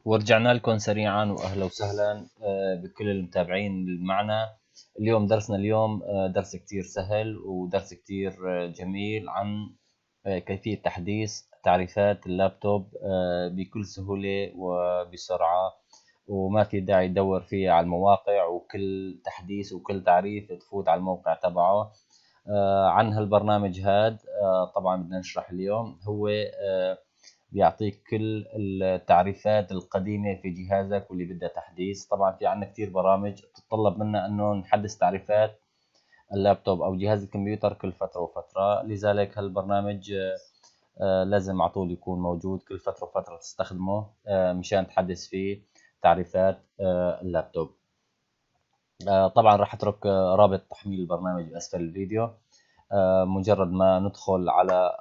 ورجعنا لكم سريعا، واهلا وسهلا بكل المتابعين معنا. اليوم درسنا اليوم درس كتير سهل ودرس كتير جميل عن كيفية تحديث تعريفات اللابتوب بكل سهولة وبسرعة، وما في داعي تدور فيها على المواقع وكل تحديث وكل تعريف تفوت على الموقع تبعه. عن هالبرنامج هاد طبعا بدنا نشرح اليوم، هو بيعطيك كل التعريفات القديمة في جهازك واللي بدها تحديث. طبعا في عنا كتير برامج بتتطلب منا انه نحدث تعريفات اللابتوب او جهاز الكمبيوتر كل فترة وفترة، لذلك هالبرنامج لازم على طول يكون موجود كل فترة وفترة تستخدمه مشان تحدث فيه تعريفات اللابتوب. طبعا راح اترك رابط تحميل البرنامج باسفل الفيديو. مجرد ما ندخل على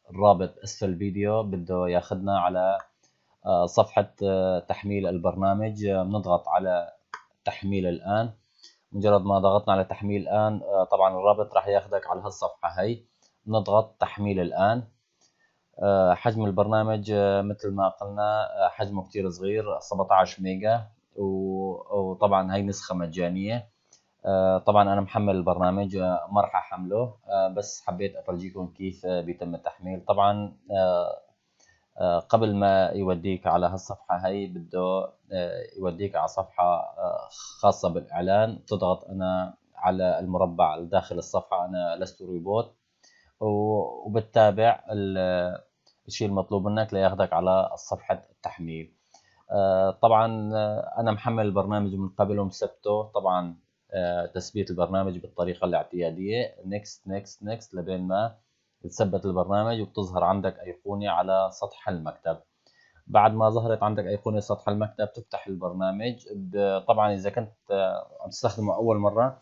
الرابط اسفل الفيديو بده ياخذنا على صفحة تحميل البرنامج. بنضغط على تحميل الآن. مجرد ما ضغطنا على تحميل الآن، طبعا الرابط راح ياخذك على هالصفحة هي. نضغط تحميل الآن. حجم البرنامج مثل ما قلنا حجمه كتير صغير، 17 ميجا، وطبعا هي نسخة مجانية. طبعا انا محمل البرنامج، ما راح احمله، بس حبيت افرجيكم كيف بيتم التحميل. طبعا قبل ما يوديك على هالصفحة هي بده يوديك على صفحة خاصة بالإعلان. تضغط أنا على المربع داخل الصفحة، أنا لست روبوت، وبتتابع الشيء المطلوب منك لياخذك على صفحة التحميل. طبعا أنا محمل البرنامج من قبل ومثبته. طبعا تثبيت البرنامج بالطريقة الاعتيادية، next next next، لبين ما تثبت البرنامج وبتظهر عندك أيقونة على سطح المكتب. بعد ما ظهرت عندك أيقونة سطح المكتب تفتح البرنامج. طبعا إذا كنت عم تستخدمه أول مرة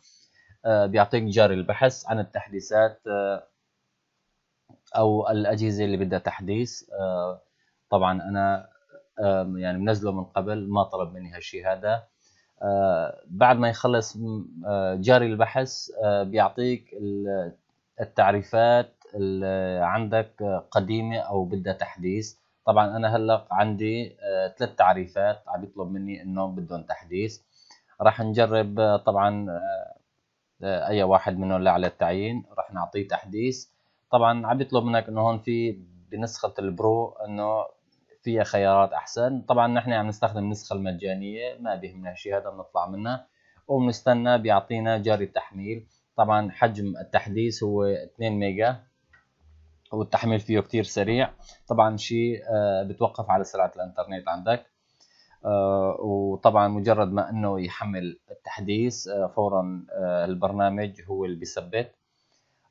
بيعطيك جاري البحث عن التحديثات أو الأجهزة اللي بدها تحديث. طبعا أنا منزله من قبل، ما طلب مني هالشي هذا. بعد ما يخلص جاري البحث بيعطيك التعريفات اللي عندك قديمة أو بدها تحديث. طبعا أنا هلأ عندي 3 تعريفات عم يطلب مني إنه بدهم تحديث. راح نجرب طبعا أي واحد منهم اللي على التعيين راح نعطيه تحديث. طبعا عم يطلب منك إنه هون في بنسخة البرو إنه فيها خيارات أحسن. طبعا نحن عم نستخدم النسخة المجانية، ما بيهمنا شيء، هذا بنطلع منها وبنستنى بيعطينا جاري التحميل. طبعا حجم التحديث هو 2 ميجا والتحميل فيه كتير سريع. طبعا شيء بتوقف على سرعة الانترنت عندك. وطبعا مجرد ما انه يحمل التحديث فورا البرنامج هو اللي بيثبت،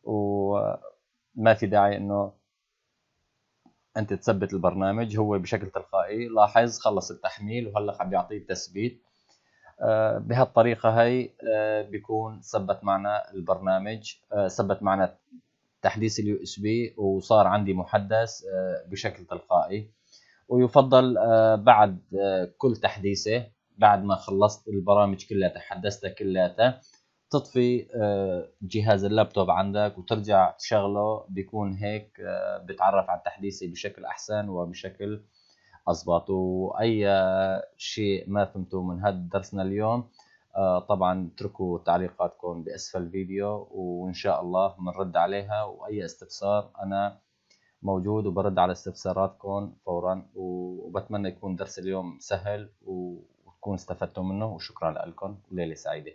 وما في داعي انه انت تثبت البرنامج، هو بشكل تلقائي. لاحظ خلص التحميل وهلا عم بيعطيه التثبيت. بهالطريقة هي بيكون ثبت معنا البرنامج، ثبت معنا تحديث الUSB وصار عندي محدث بشكل تلقائي. ويفضل بعد كل تحديثة، بعد ما خلصت البرامج كلها تحدثتها كلها، تطفي جهاز اللابتوب عندك وترجع تشغله. بيكون هيك بتعرف على التحديث بشكل أحسن وبشكل أضبط. وأي شيء ما فهمتوه من هذا درسنا اليوم طبعا اتركوا تعليقاتكم بأسفل الفيديو وإن شاء الله بنرد عليها. وأي استفسار أنا موجود وبرد على استفساراتكم فورا. وبتمنى يكون درس اليوم سهل وتكون استفدتوا منه، وشكرا لكم وليلة سعيدة.